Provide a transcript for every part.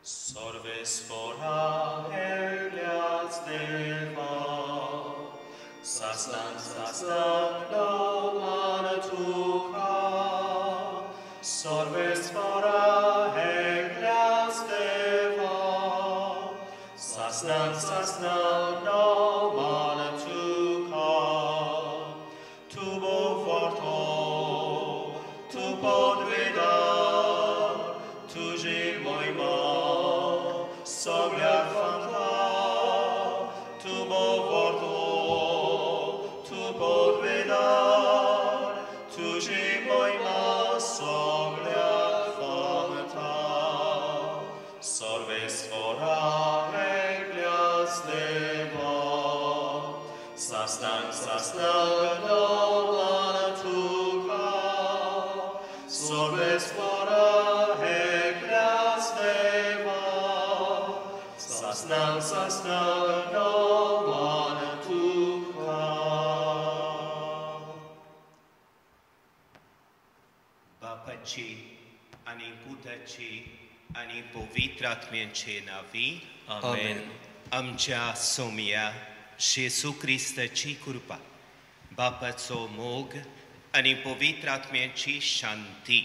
Sorvesfora Elias Deva, Sasnan sasnan domanatuka, Sorvesfora Elias Deva, Sasnan sasnan domanatuka, Tubo forto, tu podvedar, tu živojma, Soglia fanta, tu bovorto, tu podvedar, tu živojma, soglia fanta. Sorvesfora Elias Deva, Sasnan sasnan domanatuka, Sorvesfora Elias Deva, Sasnan sasnan domanatuka. बापाची आनी पुताची आनी पवित्र आत्म्याचे नांवी आमेन. आमच्या सोम्या जेजू क्रिस्ताची कृपा, बापाचो मोग आनी पवित्र आत्म्याची शांती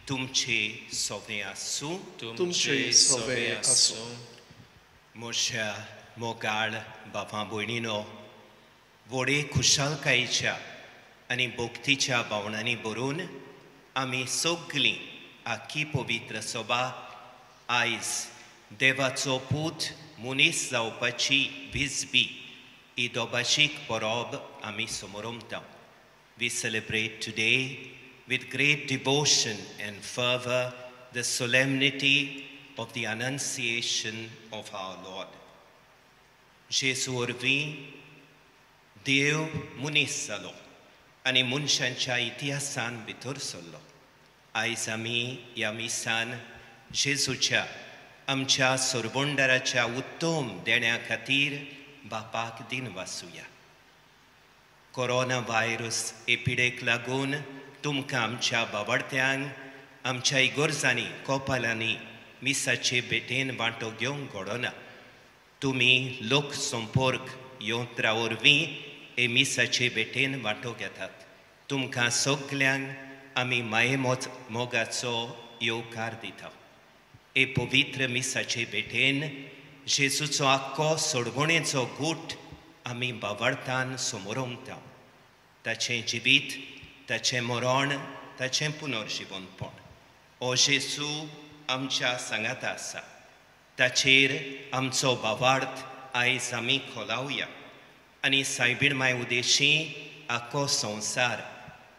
तुमचे सोवे आसूं. तुमचे सोवे आसूं. म्हज्या मोगाळ बाबा भयणीनो, व्हडे खुशालकायेच्या आनी भक्तीच्या भावनांनी भरून आमी सगळीं आखी पवित्र सभा आयज देवाचो पूत मनीस जावपाची विजबी ही दोभाशीक परब आमी समोरमता. We celebrate today with great devotion and fervor the solemnity of the Annunciation of our Lord. जेजू वरवीं देव मनीस जालो आनी मनशांच्या इतिहासान भितर सरलो. आयज आमी ह्या मिसान जेजूच्या आमच्या सोरबोंडाराच्या उत्तम देण्या खातीर बापाक दिनवासुया. कोरोना व्हायरस हे पिडेक लागून तुमकां आमच्या बावडत्यांक आमच्या इगोर्जांनी कोपालांनी मिसाचे भेटेन वांटो घेवंक घडना. तुमी लोक संपर्क यंत्रा वरवीं हे मिसाचे भेटेन वांटो घेतात. तुमकां सगल्यांक आमी माये मोगाचो येवकार दिता. हे पवित्र मिसाचे भेटेन जेजूचो आख्खो सोडवणेचो गूट आमी बावडतान समोरमता. ताचें जिवीत, ताचें मरण, ताचें पुनर्जिवनपण हो जेजू आमच्या सांगाता आसा. ताचेर आमचो बावार्थ आयज आमी खोलावया आनी सायबीण माय उदेशी आख्खो संवसार,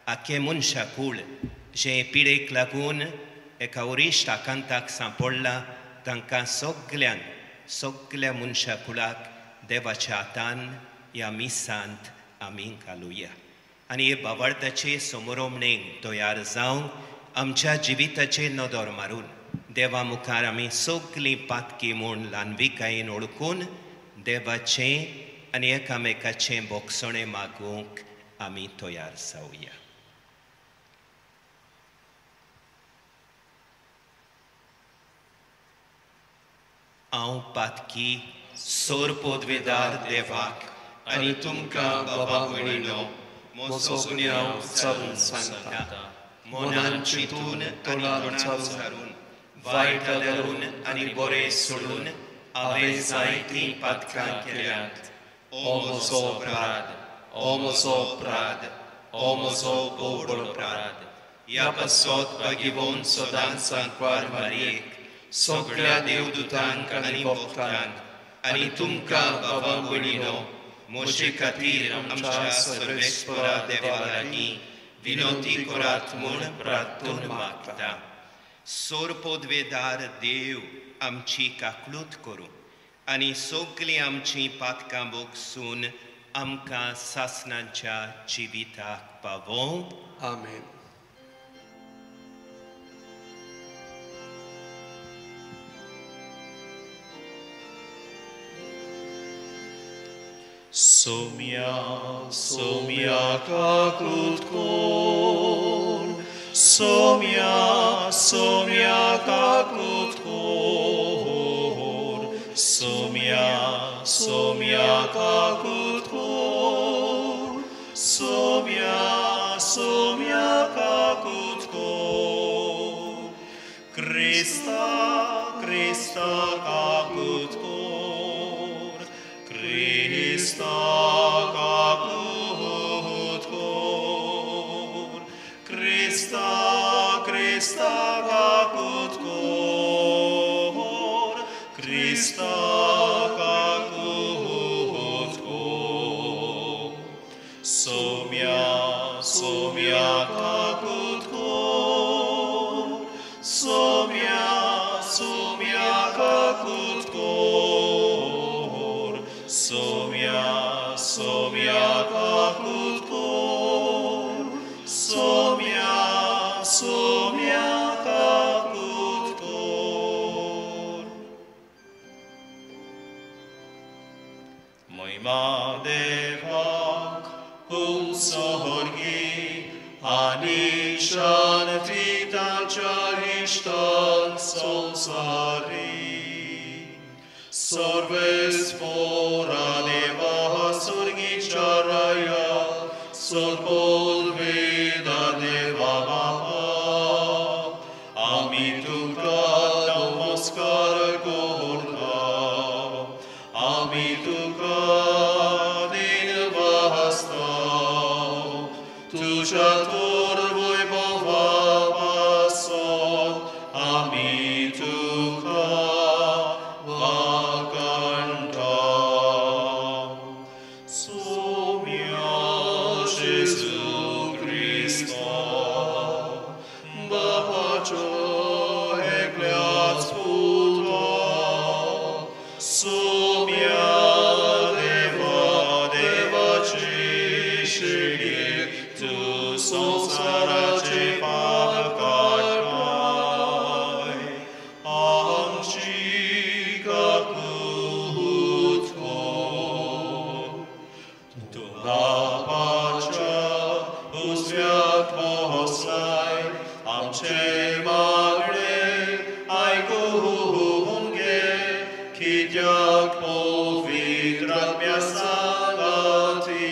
आख्खें मनशाकूळ जें पिडेक लागून एका वरिश्ट आकांताक सांपडलां तांकां सगल्यांक, सगल्या मनशाकुळाक देवाच्या हातान ह्या मिसांत आमी घालुया आनी हे बावडताचे समोरमणेक तयार जावंक आमच्या जिविताचे नदर मारून देवा मुखार आमी सगलीं पातकी म्हूण ल्हानविकायेन वळखून देवाचें आनी एकामेकाचें बोगसणें मागूंक आमी तयार जावया. हांव पातकी सोर पदवेदार देवाक आनी तुमकां बाबा भयणीनो म्हजो गुन्यांव चालून सांगता. मनान चिंतून तोंडान सारून वायट धरून आनी बरें सोडून हांवें जायतीं पातकां केल्यांत. ओ म्हजो अपराध, ओ म्हजो अपराध, ओ म्हजो भोव अपराध. ह्या पासत भागीवन सदांच सांकवार मारयेक, सगळ्या देवदूतांक आनी भक्तांक आनी तुमकां बाबा भयणीनो म्हजे खातीर आमच्या सर्वेस्परा देवा लागीं विनंती करात म्हूण प्रार्थना मागता. सोर पदवेदार देव आमची काकळूत करूं आनी सगळीं आमचीं पातकां भोगसून आमकां सासणाच्या जिविताक पावोवं. आमेन. Somia, somia kaklut kor, somia, somia kaklut kor. Soumya, Soumya kakut kor, Soumya, Soumya kakut kor, Krista, Krista kakut kor, Krista kakut kor, Krista, Krista kakut kor, Krista kakut kor. Soumya, Soumya kakut kor, Soumya, Soumya kakut kor, Soumya, Soumya kakut kor, Soumya, Soumya kakut kor. Moima devak pumsorgi ani shanti tancha ishtan sonsari. Sorves pora deva surgi charaya sorpol veda deva baba. Ami tuka namaskar korta, ami tuka din vasta, tuja torvoy bhava pasot, ami tuka vakanta. Soumya Jesu Krista, Bapacho ekliats puta, Soumya deva deva chishigi, tu samsarache papkatai, amchi kakut kor. Tu bapacha usvyak poslai, amche magre aikunge, kidyak povitratmya sagati,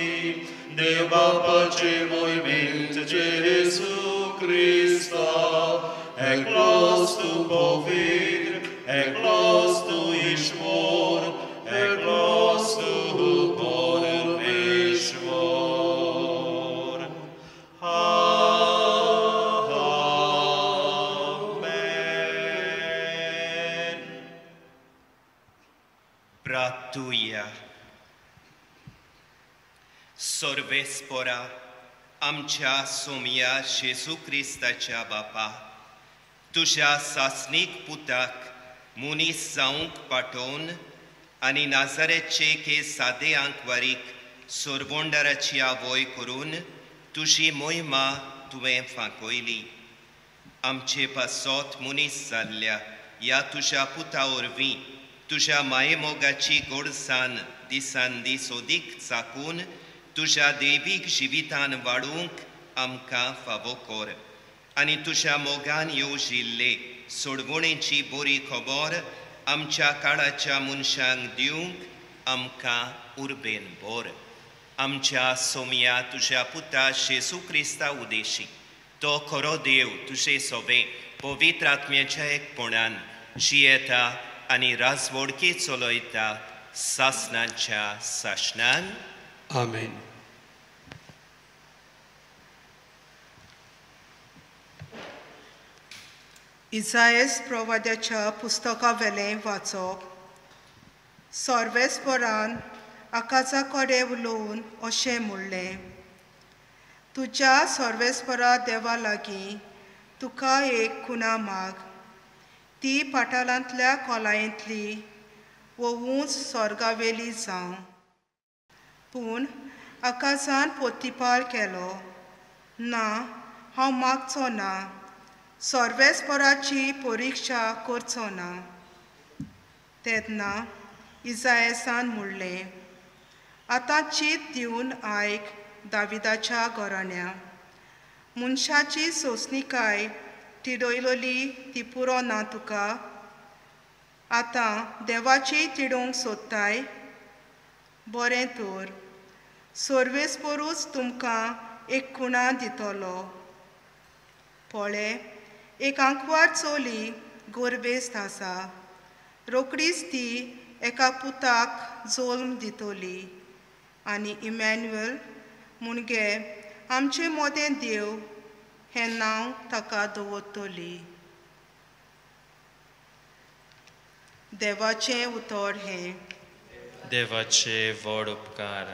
Deo bapache moiment Jesu Krista, eklos tu povitr, eklos tu ishvor, eklos tu pormeshvor. Amen. Bratuia, Sorvespora, आमच्या सोमया जेजू क्रिस्ताच्या बापा, तुज्या सासणीक पुताक मनीस जावंक पाठोवन आनी नाजारेचे K सादे आंकवारीक सोरवोंडाराची आवय करून तुजी मोहिमा तुवें फांकयली. आमचे पासत मनीस जाल्ल्या ह्या तुज्या पुता वरवीं तुज्या मायेमोगाची गोडसान दिसान दीस अदीक चाकून तुज्या देवीक जिवितान वाडूंक आमकां फावो कर आनी तुज्या मोगान येवजिल्ले सोडवणेची बरी खबर आमच्या काळाच्या मनशांक दिवंक आमकां उर्बेन भर. आमच्या सोमया तुज्या पुता जेजू क्रिस्ता उदेशी, तो खरो देव तुजे सोबे पवित्र आत्म्याच्या एकपणान जियेता आनी राजवडकी चलयता सासणाच्या सासणान. आमेन. इजायस प्रवाद्याच्या पुस्तकावेलें वाचप. सर्वेस्परान आकाशा कडेन उलोवन अशें म्हणलें, तुज्या सर्वेस्परा देवा लागीं तुका एक खुणा माग, ती पाटालांतल्या खोलायेंतली वो उंच स्वर्गावेली जावं. पूण आकाशान पोतीपार केलो, ना हांव मागचो ना, सर्वेस्पराची परिक्षा करचो ना. तेन्ना इजायसान म्हणलें, आतां चीत दिवन आयक दाविदाच्या घराण्या, मनशाची सोंसणीकाय तिडयलोली ती पुरो ना तुका, आतां देवाची तिडोवंक सोदताय? बरें तर, सर्वेस्परूच तुमकां एक खुणा दितलो. पळे, एक आंकवार चली गोरबेस्त आसा, रोकडीच ती एका पुताक जल्म दितली आनी इमॅन्युअल मुणगे आमचे मोदें देव हें नांव ताका दवरतली. देवाचें उतर हें. देवाचे व्हड उपकार.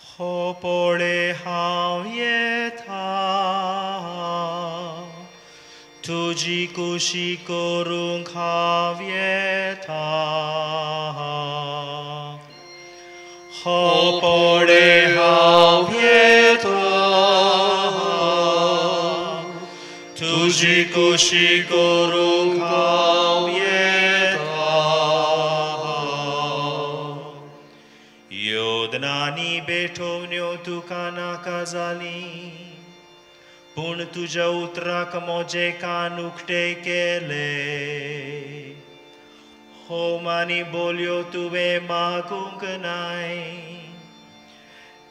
हो पळे हांव येता, तुजी कुशी करूंक हांव येता. हो पळे हांव येता, तुजी कुशी करूंक हांव येता. योदनांनी भेटोवण्यो तुका नाका जाली, पूण तुज्या उतराक म्हजे कान उक्ते केले. होम आनी बोलयो तुवें मागूंक नाय,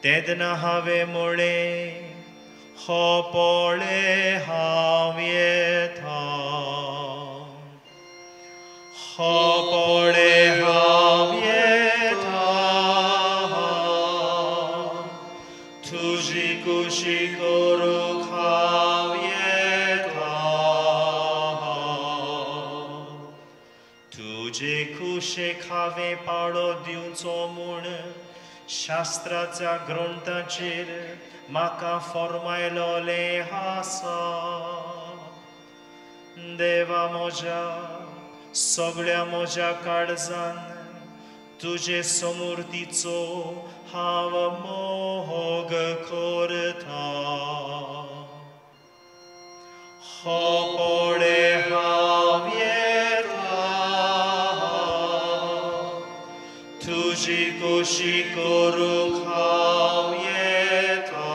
तेन्ना हांवें म्हळें, हो पळे हांव येता, हो पळे हांव येता, तुजी कुशी करूंक हांव येता. तुजे कुशेक हांवें पाळो दिवचो म्हूण शास्त्राच्या ग्रंथाचेर म्हाका फॉर्मायलोलें आसा. देवा म्हज्या, सगळ्या म्हज्या काळजान तुजे समूर्तीचो हांव मोग करता. हो पळे हांव येता, तुजी कुशी करूंक हांव येता.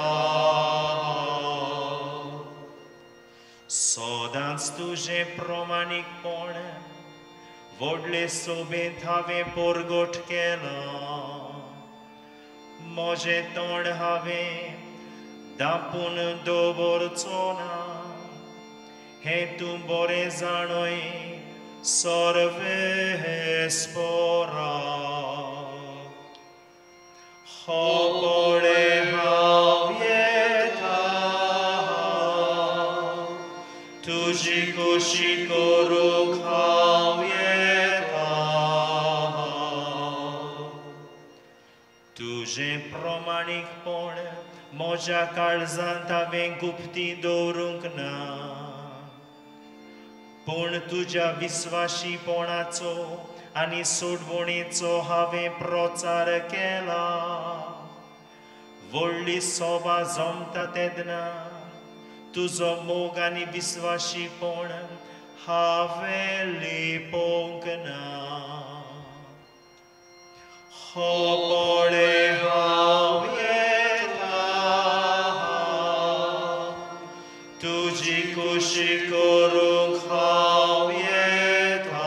सदांच तुजें प्रमाणीकपण व्हडले सोबेंत हांवें परगट केलां. म्हजें तोंड हांवें दांपून दवरचो ना, हें तूं बरें जाणय सर्वेस्परा. हो पळे हांव येता, तुजी कुशी करूंक हांव येता. तुजें प्रमाणीकपण म्हज्या काळजांत हांवें गुप्ती दवरूंक ना, पूण तुज्या विस्वाशीपणाचो आनी सोडवणेचो हांवें प्रचार केला. व्हडली सोबा जमता तेन्ना तुजो मोग आनी विस्वाशीपण हांवें लिपोवंक ना. हो पळे हांव येता, तुजी कुशी करूंक हांव येता.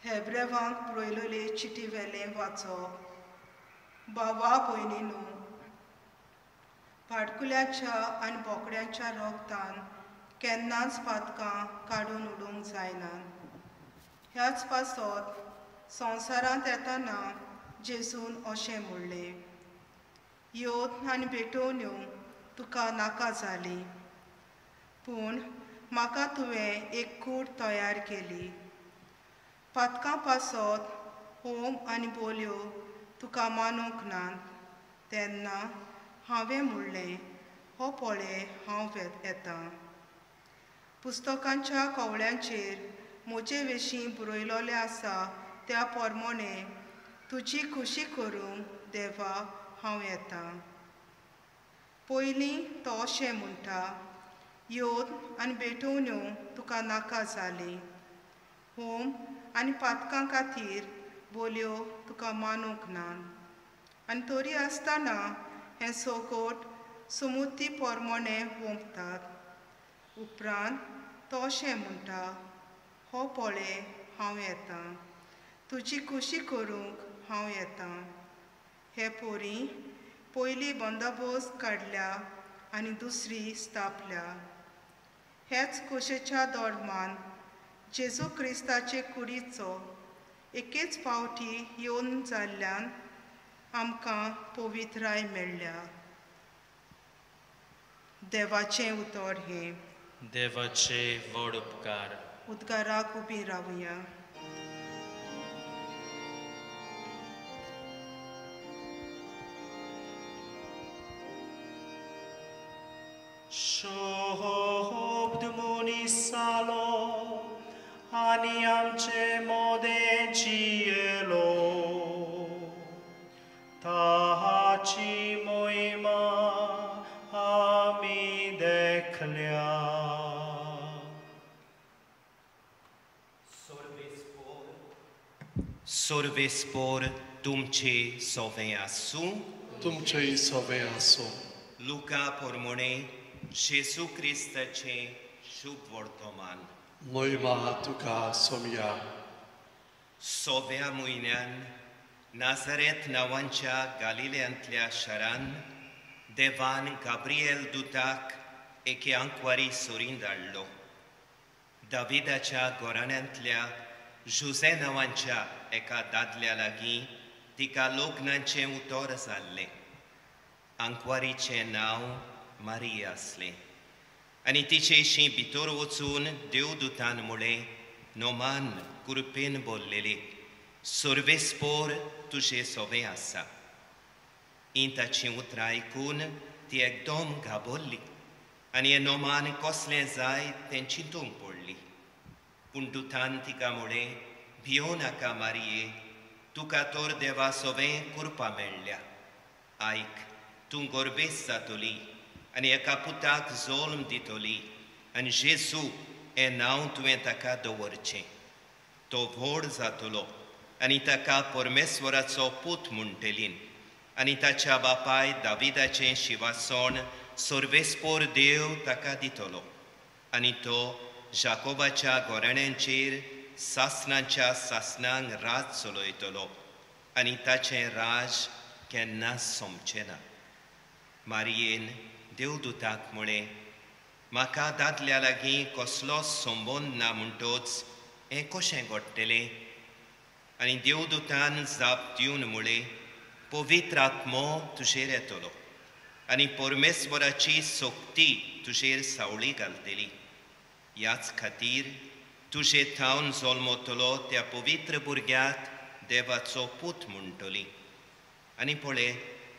हेब्रेवांक बरयलेले चिटी वेलें वाचप. भावा भयणीनू, पाडकुल्याच्या आनी बोकड्यांच्या रोगतान केन्नाच पातकां काडून उडोवंक जायना. ह्याच पासत संवसारांत येताना जेजून अशें म्हणलें, योत आनी भेटोवण्यो तुका नाका जाली, पूण म्हाका तुवें एक कूड तयार केली. पातकां पासत होम आनी बोलयो तुका मानूंक नात, तेन्ना हांवें म्हणलें, हो पळे हांव येता. पुस्तकांच्या कवळ्यांचेर म्हजे विशीं बरयलोलें आसा त्या प्रमाणे तुजी खुशी करूंक देवा हांव येता. पयलीं तो अशें म्हणटा, योत आनी भेटोवण्यो तुका नाका जाली, होम आनी पातकां खातीर बोलयो तुका मानूंक ना. आनी तरी आसतना हें सोगोट सुमुती पोरमोणे वोंपतात. उपरांत तो अशें म्हणटा, हो पळय हांव येतां, तुजी खुशी करूंक हांव येतां. हे पोरी पयली बंदोबस्त काडल्या आनी दुसरी स्थापल्या. हेच खोशेच्या धर्मान जेजू क्रिस्ताचे कुडीचो एकेच फावटी येवन जाल्ल्यान आमकां पवित्राय मेळ्ळ्या. देवाचें उतर हें. देवाचे व्हड उपकार. उद्गाराक उबी रावया. शोभद मुनिसालो आनी आमचे मोदें जियेलो, ताची मोहिमा आमी देखल्या. सर्वेस्पोर तुमचे सोवे आसूं. तुमचेय सोवे आसूं. लुका पोरमोणे जेजू क्रिस्ताचें शुभ वर्तमान. मोहिमा तुका सोमया. सोव्या म्हयन्यान नाझरेत नांवांच्या गालिल्यांतल्या शारान देवान गाब्रिएल दुताक एके आंकवारी सोरीन धाडलो. दाविदाच्या घराण्यांतल्या जुझे नांवांच्या एका दादल्या लागीं तिका लग्नाचें उतर जाल्लें. आंकवारीचें नांव मारिया आसलें आनी तिचेशी भितर वचून देवदूतान म्हळें, नोमान कृपेन बोल्लेली, सर्वेस्पोर तुजें सोबें आसा. हीं ताचीं उतरां आयकून ती एकदम घाबरली आनी हें नोमान कसलें जाय तें चिंतूंक पडली. पूण दुतान तिका म्हळें, भियो नाका मारिये, तुका तर देवा सोबें कृपा मेळ्ळ्या. आयक, तूं गोरबेस जातली आनी एका पुताक जल्म दितली आनी जेजू हें नांव तुवें ताका दवरचें. तो व्हड जातलो आनी ताका परमेश्वराचो पूत म्हणटलीन आनी ताच्या बापाय दाविदाचें शिवासण सर्वेस्पोर देव ताका दितलो आनी तो जाकोबाच्या घराण्यांचेर सासणाच्या सासणांक राज चलयतलो आनी ताचें राज केन्ना सोंपचें ना. मारियेन देवदूताक म्हळें, म्हाका दादल्या लागीं कसलोच संबंद ना म्हणटच हें कशें घडटलें? आनी देवदूतान जाप दिवन म्हळें, पवित्र आत्मो तुजेर येतलो आनी परमेश्वराची शक्ती तुजेर सावळी घालतली. ह्याच खातीर तुजे थावन जल्मतलो त्या पवित्र भुरग्याक देवाचो पूत म्हणटली. आनी पळय,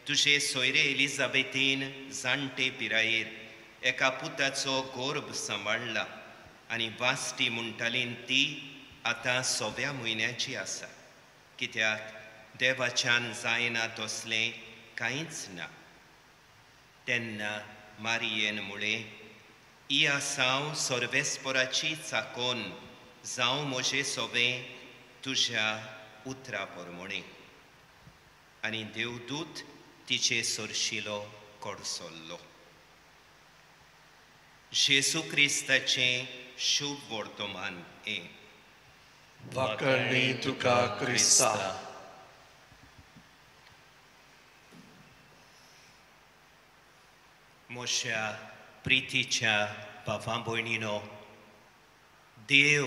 तुजे सोयरे एलिझाबेथीन जाणटे पिरायेर एका पुताचो गर्भ सांबाळ्ळा आनी वास्टी म्हणटाली ती आतां 6व्या म्हयन्याची आसा, कित्याक देवाच्यान जायना तसलें कांयच ना. तेन्ना मारियेन म्हळें, ही आसाव सर्वेस्पोराची चाकोन, जावं म्हजें सोबें तुज्या उतरा प्रमाणें. आनी देवदूत तिचे सरशिलो कडसल्लो. जेजू क्रिस्ताचें शुभ वर्तमान हें. वाकणी तुका क्रिस्ता. म्हज्या प्रितीच्या भावा भयणीनो, देव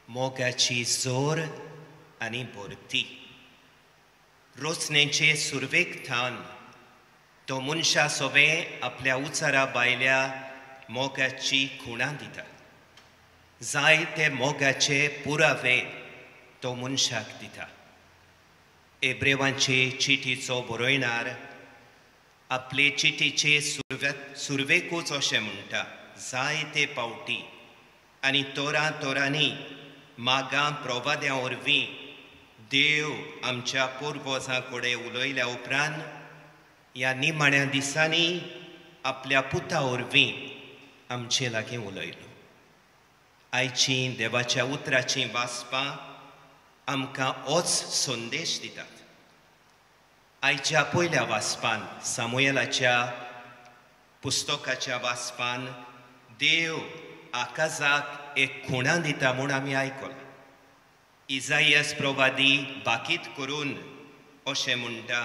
मोगाची जोर आनी भरती. रोचणेचे सुरवेक थावन तो मनशा सोबें आपल्या उचारा भायल्या मोगाची खुणां दिता. जायते मोगाचे पुरावे तो मनशाक दिता. एब्रेवांचे चिटीचो बरयणार आपले चिटीचे सुरवेकूच अशें म्हणटा, जायते पावटी आनी तोरां तोरांनी मागां प्रवाद्यां वरवीं देव आमच्या पुर्वजां कडेन उलयल्या उपरांत ह्या निमाण्या दिसांनी आपल्या पुता वरवीं आमचे लागीं उलयलो. आयची देवाच्या उतराचीं वाचपां आमकां होच संदेश दितात. आयच्या पयल्या वाचपान, सामुएलाच्या पुस्तकाच्या वाचपान देव आकाजाक एक खुणा दिता म्हूण आमी आयकलां. इजाइयास प्रवादी बाकीत करून अशें म्हणटा,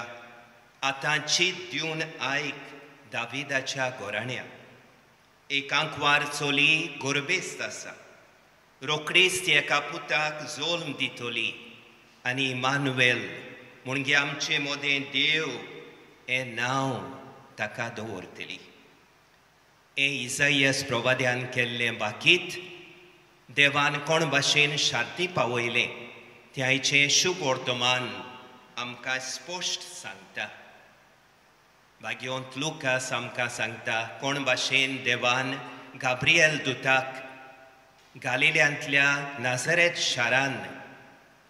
आतां चीत दिवन आयक दाविदाच्या घराण्या, एक आंकवार चली गोरबेस्त आसा, रोखडीच ती एका पुताक जल्म दितली आनी इमानुएल म्हणजे आमचे मदें देव हें नांव ताका दवरतली. हें इजाइयास प्रवाद्यान केल्लें बाकीत देवान कोण भाशेन शांती पावयलें तें आयचें शुभ वर्तमान आमकां स्पश्ट सांगता. भाग्यवंत लुकास आमकां सांगता कोण भाशेन देवान गाब्रिएल दुताक गालिल्यांतल्या नाझरेत शारान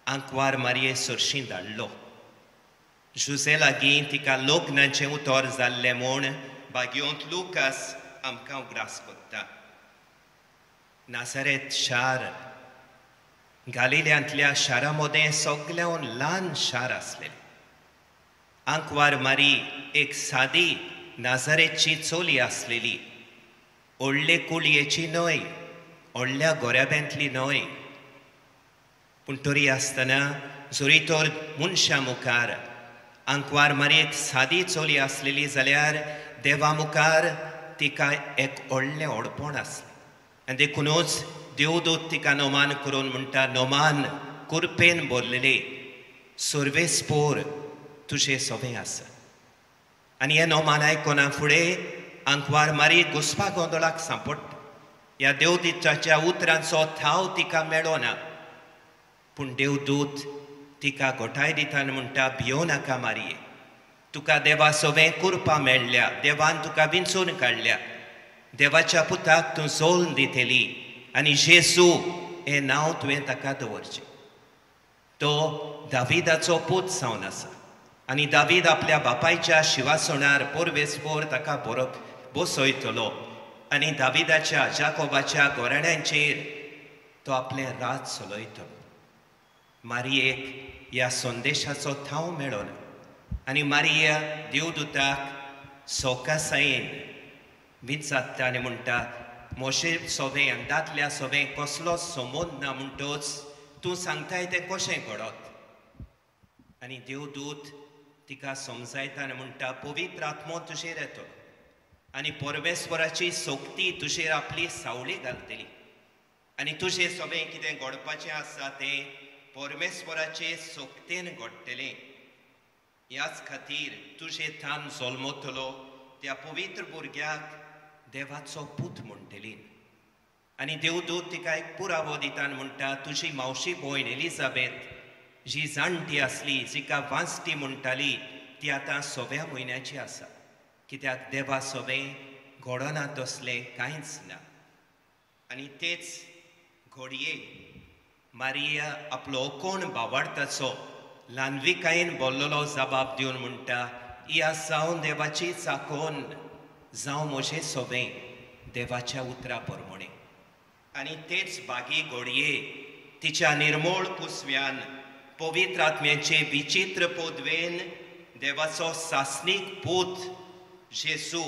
आंकवार मारये सरशीं धाडलो. जुजे लागीं तिका लग्नाचें उतर जाल्लें म्हूण भाग्यवंत लुकास आमकां उगडास करता. नाझरेत शार गालिल्यांतल्या शारा मदें सगळ्यान ल्हान शार आसलें. आंकवार मारी एक सादी नाझरेतची चली आसलेली, व्हडले कुळयेची न्हय, व्हडल्या गोऱ्याब्यांतली न्हय, पूण तरी आसतना जरी तर मनशां मुखार आंकवार मारी एक सादी चली आसलेली जाल्यार देवा मुखार तिका एक व्हडलें व्हडपण आसलें. आनी देखुनूच देवदूत तिका नोमान करून म्हणटा, नोमान कुरपेन भरलेले सर्वेस्पोर तुजें सोबें आसा. आनी हें नोमान आयकना फुडें आंकवार मारी घुसपा गोंदळाक सांपडटा. ह्या देवदूताच्या उतरांचो थाव तिका मेळना, पूण देवदूत तिका घोटाय दिता आनी म्हणटा, भियो नाका मारये, तुका देवा सोबें कुरपा मेळ्ळ्या, देवान तुका विंचून काडल्या, देवाच्या पुताक तूं जल्म दितली आनी जेजू हें नांव तुवें ताका दवरचें. तो दाविदाचो पूत जावन आसा आनी दावीद आपल्या बापायच्या शिवासणार पोरवेसपोर ताका बरो बसयतलो आनी दाविदाच्या जाकोबाच्या घराण्यांचेर तो आपलें राज चलयतलो. मारियेक ह्या संदेशाचो थाव मेळना आनी मारिया देवदूताक सवकासायेन विचारता आनी म्हणटा, म्हजे सोबें आनी दादल्या सोबें कसलोच संबंद ना म्हणटच तूं सांगताय तें कशें घडत? आनी देवदूत तिका समजायता आनी म्हणटा, पवित्र आत्मो तुजेर येतलो आनी परमेश्वराची शक्ती तुजेर आपली सावळी घालतली आनी तुजें सोबें कितें घडपाचें आसा तें परमेश्वराचे शक्तेन घडटलें. ह्याच खातीर तुजे थान जल्मतलो त्या पवित्र भुरग्याक देवाचो पूत म्हणटली. आनी देवदूत तिका एक पुरावो दिता आनी म्हणटा, तुजी मावशी भयण एलिजाबेथ जी जाणटी आसली, जिका वांजटी म्हणटाली, ती आतां 6व्या म्हयन्याची आसा, कित्याक देवा सोबें घडना तसलें कांयच ना. आनी तेच घडये मारिया आपलो कोण बावार्थाचो ल्हानविकायेन बोल्लोलो जबाब दिवन म्हणटा, या जावन देवाची चाकोन जावं म्हजें सोबें देवाच्या उतरा प्रमाणें. आनी तेच बागी घडये तिच्या निर्मोळ कुसव्यान पवित्र आत्म्याचे विचित्र पदवेन देवाचो सासणीक पूत जेजू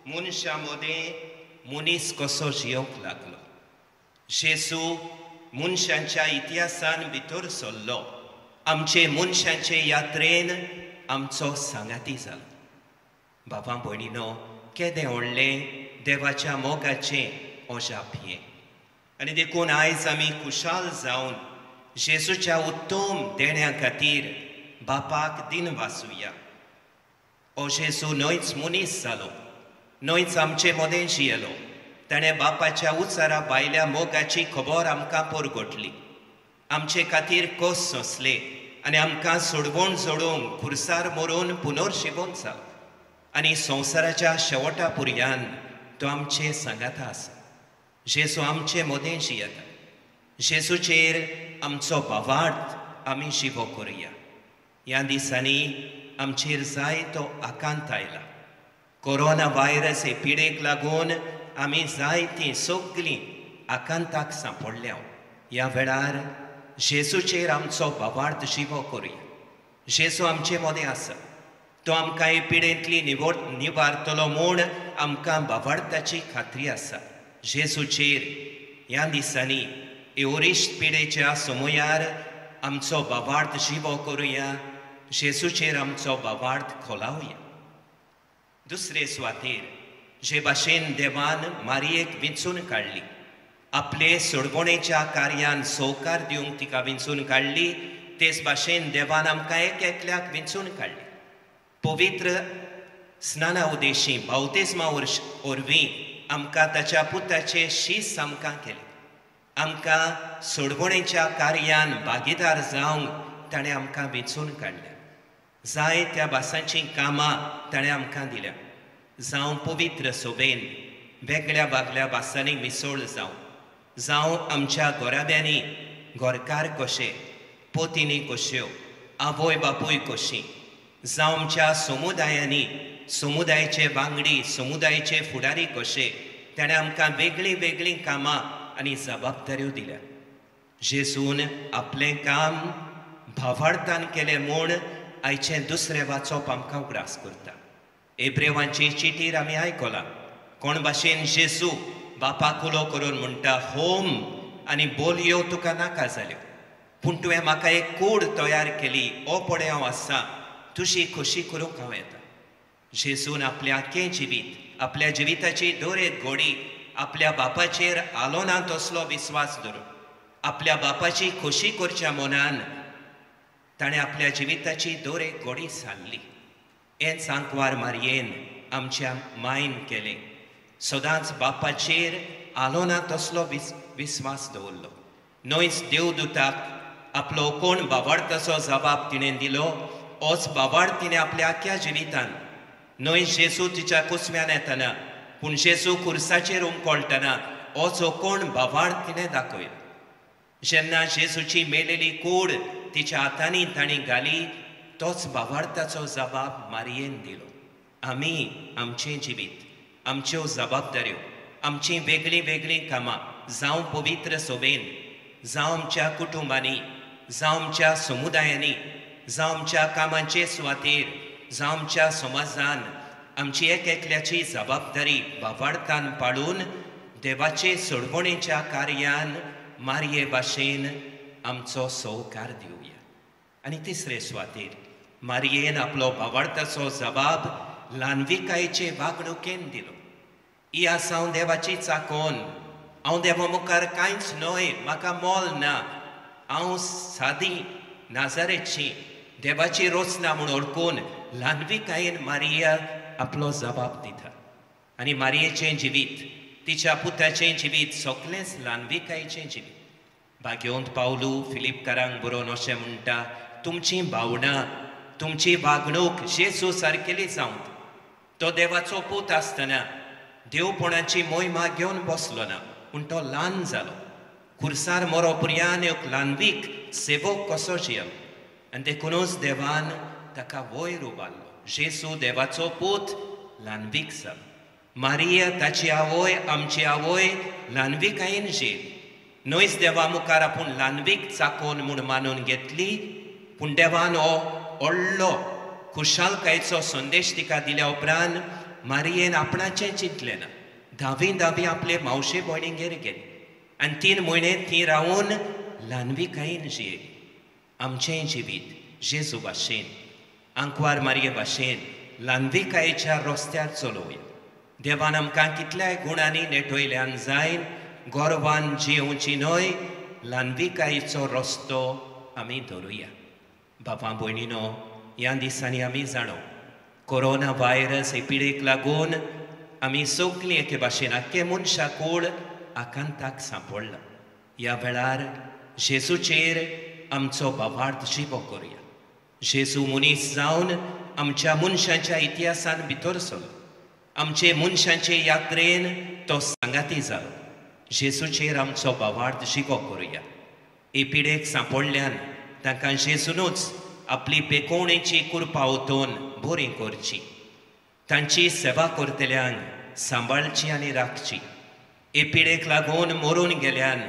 मनशां मदें मनीस कसो जियोंक लागलो. जेजू मनशांच्या इतिहासान भितर सरलो, आमचे मनशांचे यात्रेन आमचो सांगाती जालो. बाबा भयणीनो, केदें व्हडलें देवाच्या मोगाचें अजाप हें. आनी देखून आयज आमी खुशाल जावन जेजूच्या उत्तम देण्या खातीर बापाक दिन वासुया. ओ जेजू न्हयच मनीस जालो, न्हयच आमचे मदें जियेलो, ताणें बापाच्या उचारा भायल्या मोगाची खबर आमकां परगटली, आमचे खातीर कस सोंसले आनी आमकां सोडवण जोडूंक खुर्सार मरून पुनर्शिवोन जालो आनी संवसाराच्या शेवटा पुरयान तो आमचे सांगाता आसा. जेजू आमचे मदें जियेता. जेजूचेर आमचो भावार्थ आमी जिवो करुया. ह्या दिसांनी आमचेर जायतो आकांत आयला. कोरोना व्हायरस हे पिडेक लागून आमी जायतीं सगळीं आकांताक सांपडल्या. ह्या वेळार जेजूचेर आमचो भावार्थ जिवो करुया. जेजू आमचे मदें आसा, तो आमकां हे पिडेंतली निवारतलो म्हूण आमकां भावार्थाची खात्री आसा. जेजूचेर ह्या दिसांनी एवरिश्ट पिडेच्या समयार आमचो भावार्थ जिवो करुया, जेजूचेर आमचो भावार्थ खोलावया. दुसरे सुवातेर जे भाशेन देवान मारयेक विंचून काडली, आपले सोडवणेच्या कार्यान सवकार दिवंक तिका विंचून काडली, तेच भाशेन देवान आमकां एक एकल्याक विंचून काडली. पवित्र स्नाना उदेशी बावतिज्मा वरवीं आमकां ताच्या पुताचे शीस आमकां केले. आमकां सोडवणेच्या कार्यान भागीदार जावंक ताणें आमकां विंचून काडलें. जाय त्या भासांचीं कामां ताणें आमकां दिल्या. जावं पवित्र सोबेन वेगळ्या वागल्या भासांनी मिसळ जावं, जावं आमच्या घराब्यांनी घरकार कशे, पोतीनी कश्यो, आवय बापूय कशी, जावं आमच्या समुदायांनी समुदायाचे वांगडी, समुदायाचे फुडारी कशे, ताणें आमकां वेगळीं वेगळीं कामां आनी जबाबदाऱ्यो दिल्या. जेजून आपलें काम भावार्थान केलें म्हूण आयचें दुसरें वाचप आमकां उगडास करता. एब्रेवांची चिटीर आमी आयकलां कोण भाशेन जेजू बापाक उलो करून म्हणटा, होम आनी बोलयो तुका नाका जाल्यो, पूण तुवें म्हाका एक कूड तयार केली, ओ पळय हांव आसा, तुजी खोशी करूंक हांव येता. जेजून आपलें आख्खें जिवीत, आपल्या जिविताची दर एक घोडी आपल्या बापाचेर आलो ना तसलो विस्वास धरून, आपल्या बापाची खोशी करच्या मनान ताणें आपल्या जिविताची दर एक घोडी सारली. हेंच आंकवार मारयेन आमच्या मायन केलें. सदांच बापाचेर आलो ना तसलो विस्वास दवरलो. न्हयच देवदूताक आपलो कोण बाबार्थाचो जबाब तिणें दिलो, होच बाबार्थ तिणें आपल्या आख्ख्या जिवितान, न्हय जेजू तिच्या कुसव्यान येतना पूण जेजू खुर्साचेर उमकळटना होच कोण बाबार्थ तिणें दाखयलो. जेन्ना जेजूची मेलेली कूड तिच्या हातांनी तांणी घाली, तोच बाबार्थाचो जबाब मारयेन दिलो. आमी आमचें जिवीत, आमच्यो जबाबदाऱ्यो, आमचीं वेगळीं वेगळीं कामां, जावं पवित्र सोबेन, जावं आमच्या कुटुंबांनी, जावं आमच्या समुदायांनी, जावं आमच्या कामाचे सुवातेर, जावं आमच्या समाजान, आमची एक एकल्याची जबाबदारी बाबार्थान पाळून देवाचे सोडवणेच्या कार्यान मारये भाशेन आमचो सवकार दिवया. आनी तिसरे सुवातेर मारयेन आपलो बाबार्थाचो जबाब ल्हानविकायेचे वागणुकेन दिलो. ही आसा हांव देवाची चाकोन, हांव देवा मुखार कांयच न्हय, म्हाका मोल ना, हांव सादी नाजारेची देवाची रचना म्हूण वळखून ल्हानविकायेन मारिया आपलो जबाब दिता. आनी मारयेचें जिवीत, तिच्या पुताचें जिवीत सगळेंच ल्हानविकायेचें जिवीत. भाग्यवंत पावलू फिलिपकारांक बरोवन अशें म्हणटा, तुमची भावनां, तुमची वागणूक जेजू सारकेली जावंक. तो देवाचो पूत आसतना देवपणाची मोहिमा घेवन बसलो ना, पूण तो ल्हान जालो. खुर्सार मरो पर्यान एक ल्हानवीक सेवक कसो जियेलो आनी देखुनूच देवान ताका वयर उबारलो. जेजू देवाचो पूत ल्हानवीक जालो. मारिया ताची आवय, आमची आवय ल्हानविकायेन जियेली. न्हयच देवा मुखार आपूण ल्हानवीक चाकोन म्हूण मानून घेतली, पूण देवान हो व्हडलो खुशालकायेचो संदेश तिका दिल्या उपरांत मारियेन आपणाचें चिंतलें ना. धावी धावी आपले मावशे भयणीगेर गेली आनी 3 म्हयने थंय रावून ल्हानविकायेन जियेली. आमचें जिवीत जेजू भाशेन, आंकवार मारये भाशेन ल्हानविकायेच्या रस्त्यार चलोवया. देवान आमकां कितल्याय गुणांनी नेटयल्यान जायन गोरवान जियेवची न्हय, ल्हानविकायेचो रस्तो आमी धरुया. बाबा भयणीनो, ह्या दिसांनी आमी जाणो कोरोना व्हायरस हे पिडेक लागून आमी सगळीं एके भाशेन आख्खें मनशाकूळ आकांताक सांपडलां. ह्या वेळार जेजूचेर आमचो भावार्थ जिवो करुया. जेजू मनीस जावन आमच्या मनशांच्या इतिहासान भितर सरलो. आमचे मनशांचे यात्रेन तो सांगाती जालो. जेजूचेर आमचो भावार्थ जिवो करुया. हे पिडेक सांपडल्यान तांकां जेजूनूच आपली पेकोवणेची कुरपा ओतोवन बरी करची, तांची सेवा करतल्यांक सांबाळची आनी राखची. हे पिडेक लागून मरून गेल्यान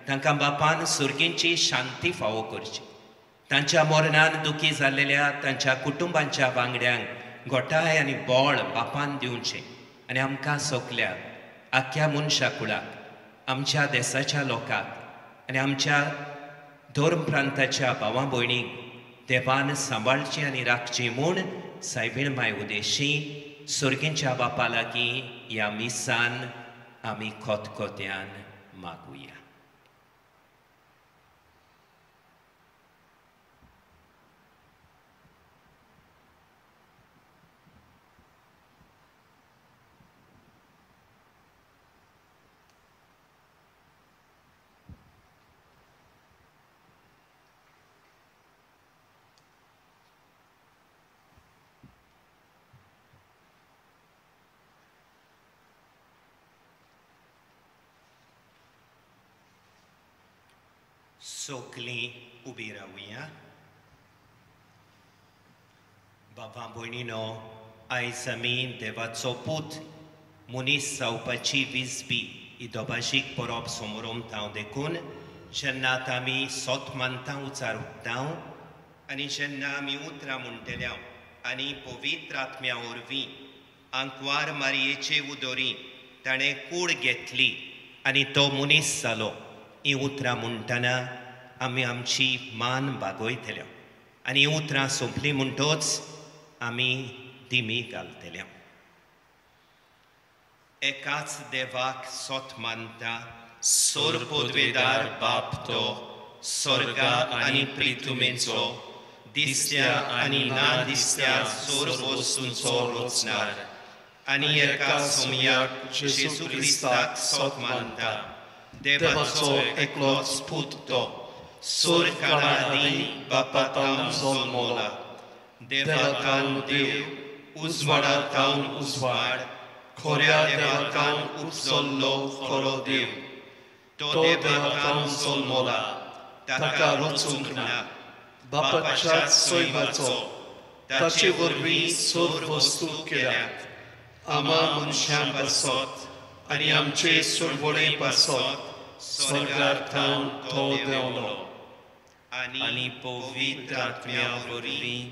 तांकां बापान सुर्गींची शांती फावो करची. तांच्या मरणान दुखी जाल्लेल्या तांच्या कुटुंबांच्या वांगड्यांक घोटाय आनी बळ बापान दिवचें आनी आमकां सगल्याक आख्ख्या मनशा कुळाक, आमच्या देसाच्या लोकांक आनी आमच्या धर्म प्रांताच्या भावा भयणींक देवान सांबाळची आनी राखची म्हूण सायबीण माय उदेशी सुर्गींच्या बापा लागीं ह्या मिसान आमी खोतखोत्यान मागुया. सगलीं उबी रावया. बाबा भयणीनो, आयज आमी देवाचो पूत मनीस जावपाची विजबी ही दोभाशीक परब समोरमता. देखून जेन्ना आतां आमी सोत मानता उचार उठता आनी जेन्ना आमी उतरां म्हणटल्या आनी पवित्र आत्म्या वरवीं आंकवार मारयेचे उदोरी ताणें कूड घेतली आनी तो मनीस जालो, ही उतरां म्हणटना आमी आमची मान बागयतले आनी ही उतरां सोंपली म्हणटोच आमी दिमी घालतले. एकाच देवाक सोत मानता, सोर पदवेदार बाप तो, स्वर्गा आनी प्रिथुमेचो, दिसत्या आनी ना दिसत्या सोर वस्तूंचो रचणार, आनी एका सोमयाक जेजू क्रिस्ताक सोत मानता, देवाचो एकलोच पूत तो, सोर काळा आदीं बापा तावन जल्मला, देवा तावन देव, उजवाडा तावन उजवाड, खऱ्या देवा तावन उपजल्लो खरो देव, तो देवा तावन जल्मला, ताका रचूंक ना, बापाच्या सैमाचो, ताचे वरवीं सोर वस्तू केल्यात, आमा मनशां पासत आनी आमचे सुरवळे पासत स्वर्गार थावन तो देंवलो आनी पवित्र आत्म्या वरवीं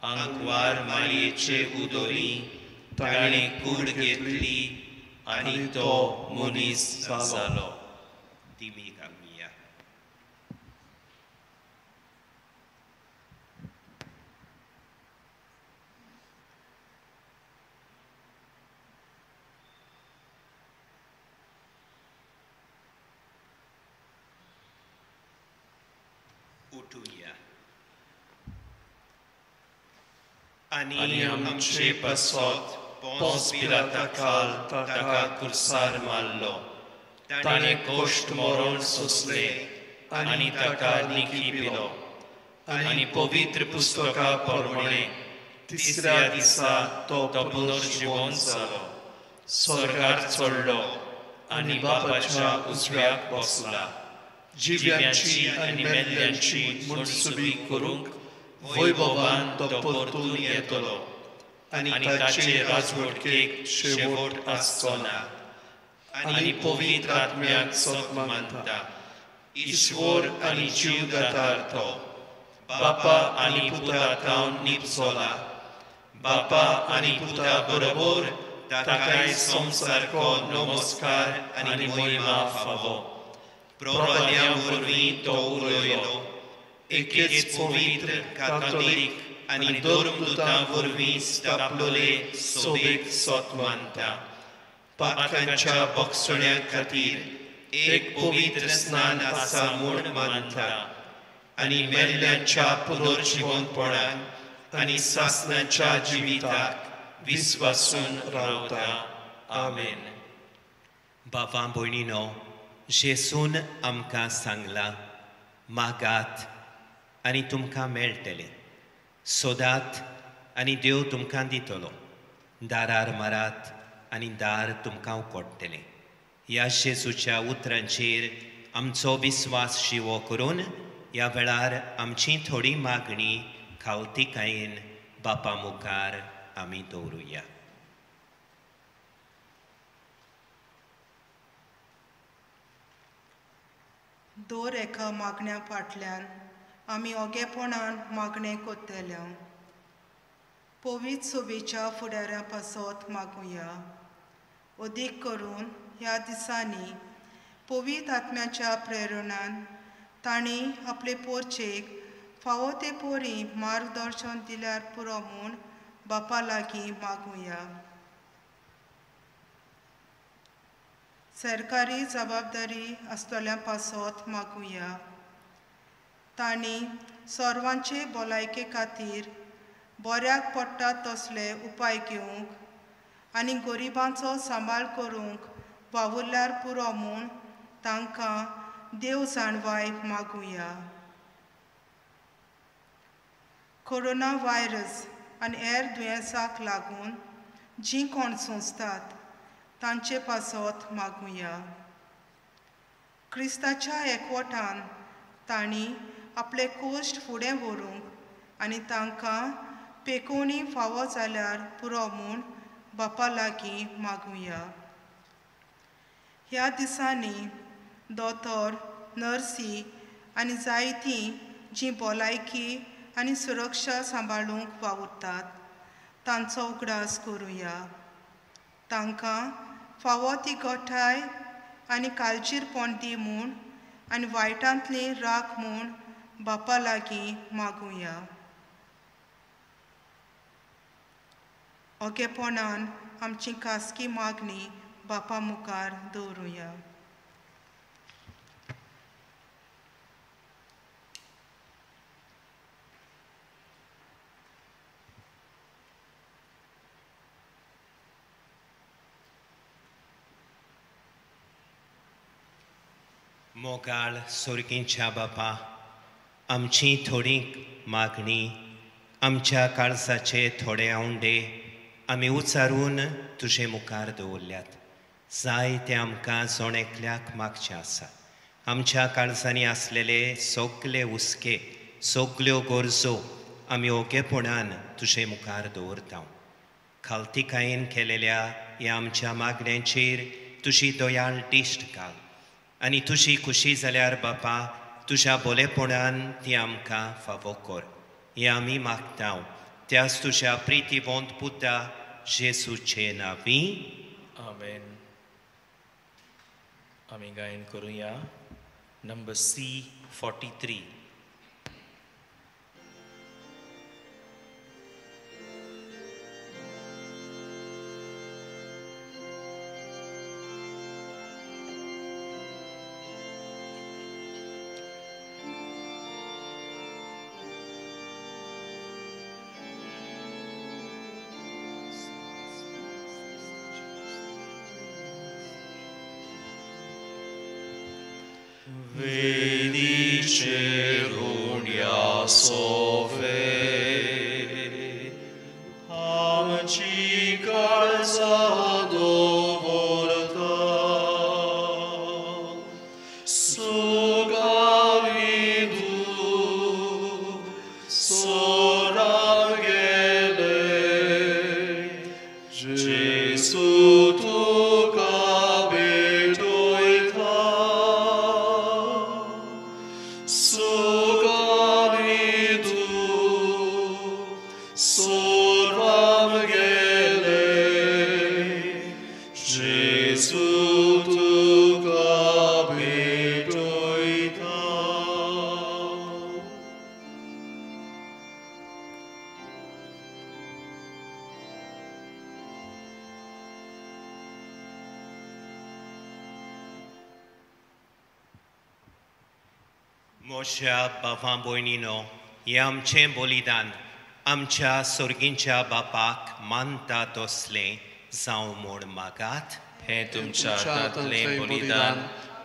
आंकवार मारयेचे उदोरी ताणें कूड घेतली आनी तो मनीस जालो. दिमी घालुया. उठुया आनी आमचे पासत पोंस पिलाता खाल ताका कुर्सार मारलो, ताणें कोश्ट मरण सोंसलें आनी ताका निखी पिलो, आनी पवित्र पुस्तका प्रमाणे तिसऱ्या दिसा तो पुनर्जिवन जालो, स्वर्गार चडलो आनी बापाच्या उजव्याक बसला, जिव्यांची आनी मेल्ल्यांची मनसुबी करूंक वैभवान तो परतून येतलो आनी ताचे राजवटकेक शेवट आसचो ना. आनी पवित्र आत्म्याक सत मानता, ईश्वर आनी जीवदातार तो, बापा आनी पुता थावन निपजला, बापा आनी पुता बरोबर ताकाय संवसारको नमस्कार आनी महिमा फावो. प्रबल्या वरवीं तो उलयलो, एकेच पवित्र कातोलीक आनी धर्मदूतां वरवीं स्थापलोले सोबेक सत मानता, पातकांच्या बक्षण्या खातीर एक पवित्र स्नान आसा म्हूण मानता, आनी मेल्ल्यांच्या पुनर्जिवनपणाक आनी सासणाच्या जिविताक विस्वासून रावता. आमेन. बाबा भयणीनो, जेसून आमकां सांगलां, मागात आनी तुमकां मेळटलें, सोदात आनी देव तुमकां दितलो, दारार मारात आनी दार तुमकां उकोडटलें. ह्या जेजूच्या उतरांचेर आमचो विस्वास शिवो करून ह्या वेळार आमची थोडी मागणी खावतिकायेन बापा मुखार आमी दवरुया. दर एका मागण्या फाटल्यान आमी ओगेपणान मागणें करतले. पवित्र सभेच्या फुडाऱ्यां पासत मागुया. अदीक करून ह्या दिसांनी पवित्र आत्म्याच्या प्रेरणान तांणी आपले पोरचेक फावो ते पोरी मार्गदर्शन दिल्यार पुरो म्हूण बापा लागीं मागुया. सरकारी जबाबदारी आसतल्या पासत मागुया. तांणी सर्वांचे भलायके खातीर बऱ्याक पडटा तसले उपाय घेवंक आनी गरिबांचो सांबाळ करूंक वावुरल्यार पुरो म्हूण तांकां देव जाणवाय मागुया. कोरोना व्हायरस आनी हेर दुयेंसाक लागून जीं कोण सोंसतात तांचे पासत मागुया. क्रिस्ताच्या एकवटान तांणी आपले कोश्ट फुडें व्हरूंक आनी तांकां पेकोवणी फावो जाल्यार पुरो म्हूण बापा लागीं मागुया. ह्या दिसांनी दोतोर, नर्सी आनी जायतीं जीं भलायकी आनी सुरक्षा सांबाळूंक वावुरतात तांचो उगडास करुया. तांकां फावो ती गोठाय आनी काळजीरपण दी म्हूण आनी वायटांतली राख म्हूण बापा लागीं मागुया. ओगेपणान आमची खासगी मागणी बापा मुखार दवरुया. मोगाळ सोर्गींच्या बापा, आमची थोडी मागणी, आमच्या काळजाचे थोडे आवंडे आमी उचारून तुजे मुखार दवरल्यात. जाय तें आमकां जण एकल्याक मागचें आसा. आमच्या काळजांनी आसलेले सगले हुस्के, सगल्यो गरजो आमी ओगेपणान तुजे मुखार दवरता. खालतिकायेन केलेल्या ह्या आमच्या मागण्यांचेर तुजी दयाळ दिश्ट घाल आनी तुजी खुशी जाल्यार बापा तुज्या बोलेपणान ती आमकां फावो कर. हें आमी मागता त्याच तुज्या प्रितीवंत पुता जेसूचे नांवी. आमेन. आमी गायन करुया number C43. Veni cerunia sove, amci calza dovolta, sugavidu sorangele, Jesu tu मोश्या बाबा भयणीनो, हें आमचें बलिदान आमच्या सोर्गींच्या बापाक मानता तसलें जावं म्हूण मागात. हें तुमच्या हातांतलें बलिदान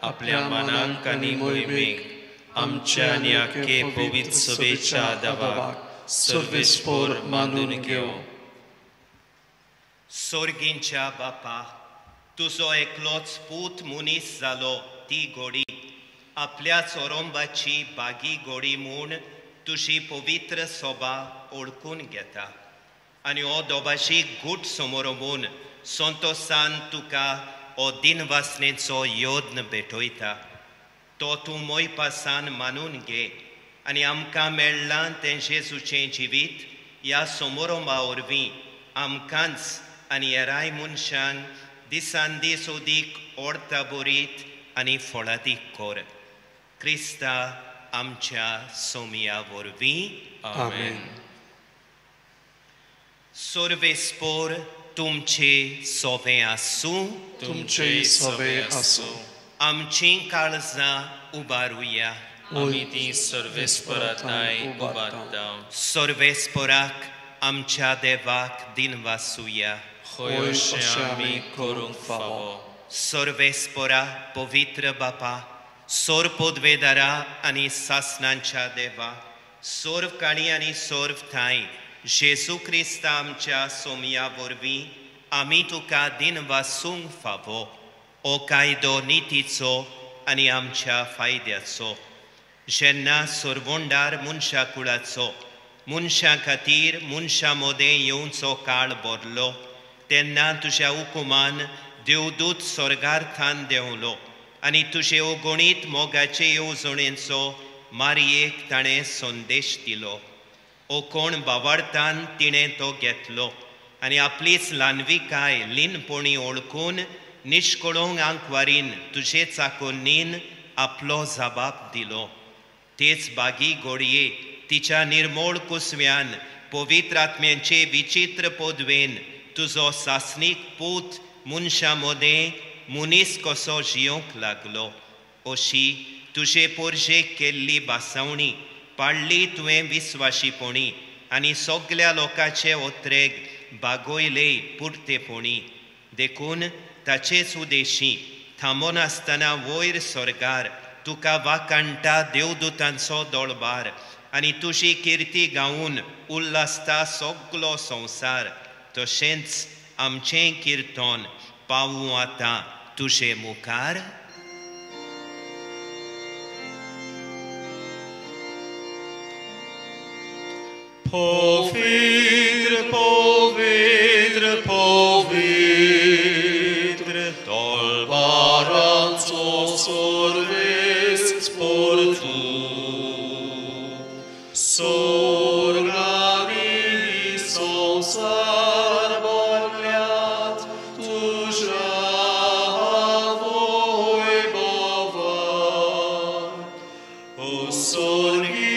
आपल्या मनाक आनी मोहिमेक आमच्या आनी आख्खे पवित्र सभेच्या दावाक सर्वेस्पोर मानून घेवं. सोर्गींच्या बापा, तुजो एकलोच पूत मनीस जालो ती गोडी आपल्या चोरोंबाची बागी गोडी म्हूण तुजी पवित्र सोबा ओळखून घेता आनी हो दोबाशी गूट समोर संतोसान तुका हो दिनवासनेचो यत्न भेटयता. तो तूं मोयपासान मानून घे आनी आमकां मेळ्ळां तें जेजूचें जिवीत ह्या सोमोरोंबा वरवीं आमकांच आनी हेराय मनशांक दिसान दीस अदीक ओडता बरीत आनी फळादीक कर. क्रिस्ता आमच्या सोमया वरवीं. आमेन. सर्वेस्पोर तुमचे सोवे आसूं. तुमचे सोवे आसूं. आमची काळजां उबारुया. आमी ती सर्वेस्पराताय उबारता. सर्वेस्पराक आमच्या देवाक दिनवासुया. होय अशें आमी करूंक फावो. सर्वेस्परा पवित्र बापा, सोर पदवेदारा आनी सासणांच्या देवा, सोर्व काळी आनी सोर्व ठांय जेजू क्रिस्ता आमच्या सोमया वरवीं आमी तुका दिनवासूंक फावो. ओ कायदो नितीचो आनी आमच्या फायद्याचो, जेन्ना सोरवंडार मनशा कुळाचो मनशां खातीर मनशां मदें येवचो काळ भरलो तेन्ना तुज्या हुकुमान देवदूत स्वर्गार थान देंवलो आनी तुजे अगणीत मोगाचे येवजणेचो मारयेक ताणें संदेश दिलो. ओ कोण बावार्थान तिणें तो घेतलो आनी आपलीच ल्हानविकाय लीनपणी ओळखून निश्कळोंक आंकवारीन तुजे चाकोन्नीन आपलो जबाब दिलो. तेच बागी घोडये तिच्या निर्मोळ कुसव्यान पवित्र आत्म्यांचे विचित्र पदवेन तुजो सासणीक पूत मनशां मदें मनीस कसो जियोंक लागलो. अशी तुजे पोरजेक केल्ली बासावणी पाडली तुवें विस्वाशीपणी आनी सगल्या लोकांचे ओत्रेग बागोयले पुरतेपणी. देखून ताचेच उदेशी थांबोनासतना वयर स्वर्गार तुका वाकाणटा देवदूतांचो दोळबार आनी तुजी किर्ती गावन उल्हासता सगलो संवसार. तशेंच आमचें किर्तन पावूं आतां तुजे मुखार. Povitr, povitr, povitr, tolbaranzo sorves sportu, sorgani sonsar borliat, tuja voi bova, o sorgi.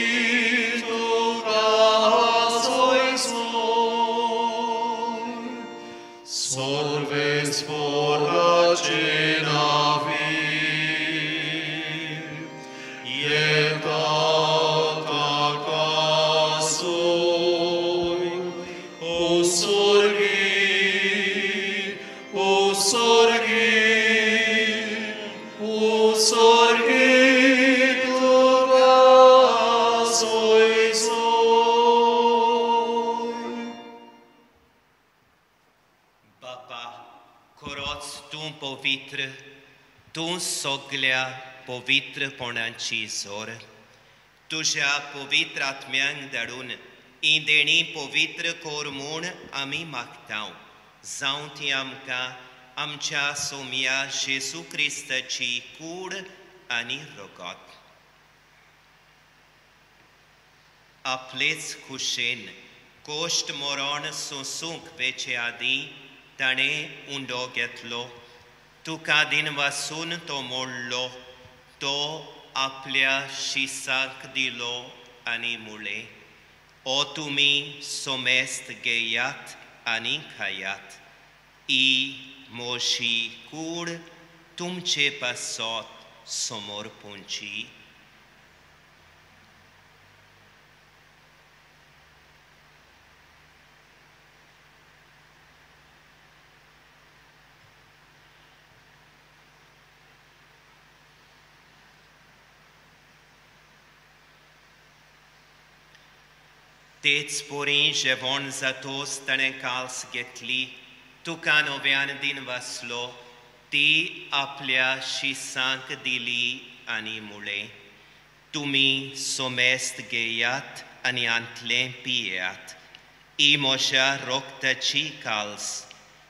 पवित्र तूं सगल्या पवित्रपणाची जोर तुज्या पवित्र आत्म्यांक धाडून ही देणी पवित्र कर म्हूण आमी मागता. जावं ती आमकां आमच्या सोमया जेजू क्रिस्ताची कूड आनी रगत. आपलेच खुशेन कोश्ट मरण सोंसूंक वेचे आदीं ताणें उंडो घेतलो, तुका दिनवासून तो मोडलो, तो आपल्या शिसाक दिलो आनी मुळें, ओ तुमी सोमेस्त घेयात आनी खायात, ही म्हजी कूड तुमचे पासत समोर पोंची. तेच पोरी जेवण जातोच ताणें काल्स घेतली, तुका नव्यान दिनवासलो, ती आपल्या शिसांक दिली आनी मुळें, तुमी सोमेस्त घेयात आनी आंतलें पियात, ही म्हज्या रोगताची काल्स,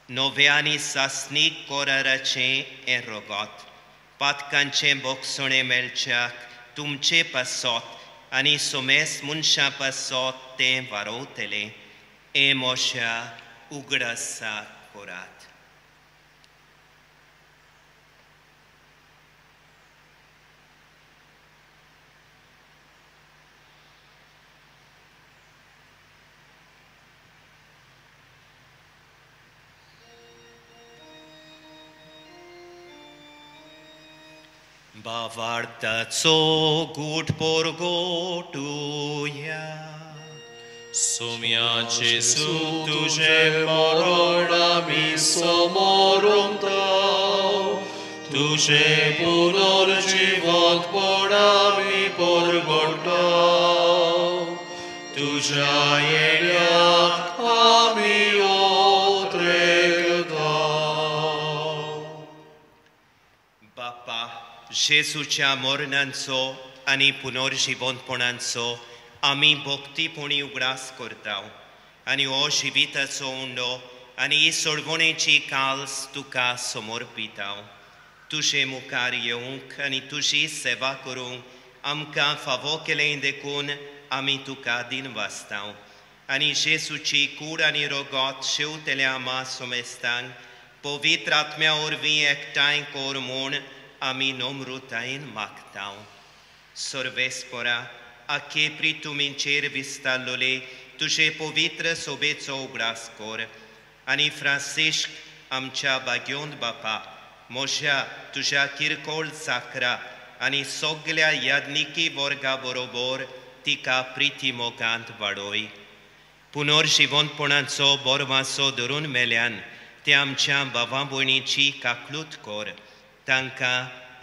नव्या आनी सासणीक कोराराचें हें रगत, पातकांचें बोगसणें मेळच्याक तुमचे पासत आनी सोमेस मनशां पासत तें वारोवतलें. हें मोशा उगडासा करात. भावार्थाचो गूट पोरगोटुया. सोम्या जेसू तुजें मरण आमी समोरमताव, तुजें पुनर्जिवंतपण आमी परगटाव, तुज्या येण्याक आमी ओत्रेकताव. बापा, जेजूच्या मरणांचो आनी पुनर्जिवंतपणांचो आमी भक्तीपणी उगडास करता आनी हो जिविताचो उंडो आनी ही सोडवणेची काल्स तुका समर्पिता. तुजे मुखार येवंक आनी तुजी सेवा करूंक आमकां फावो केलें देखून आमी तुका दिनवासता आनी जेजूची कूड आनी रगत शेवतल्या आमा सोमेस्तांक पवित्र आत्म्या वरवीं एकठांय कर म्हूण आमी नम्रतायेन मागता. सर्वेस्परा, आखे प्रितुमींचेर विस्तारलोले तुजे पवित्र सोबेचो उगडास कर आनी फ्रांसिश्क आमच्या भाग्योंत बापा म्हज्या तुज्या किरकोळ चाकरा आनी सगल्या याज्ञिकी वर्गा बरोबर तिका प्रिती मोगांत वाडोय. पुनर्जिवंतपणाचो बोरवासो धरून मेल्यान ते आमच्या भावा भयणीची काकलूत कर. तांकां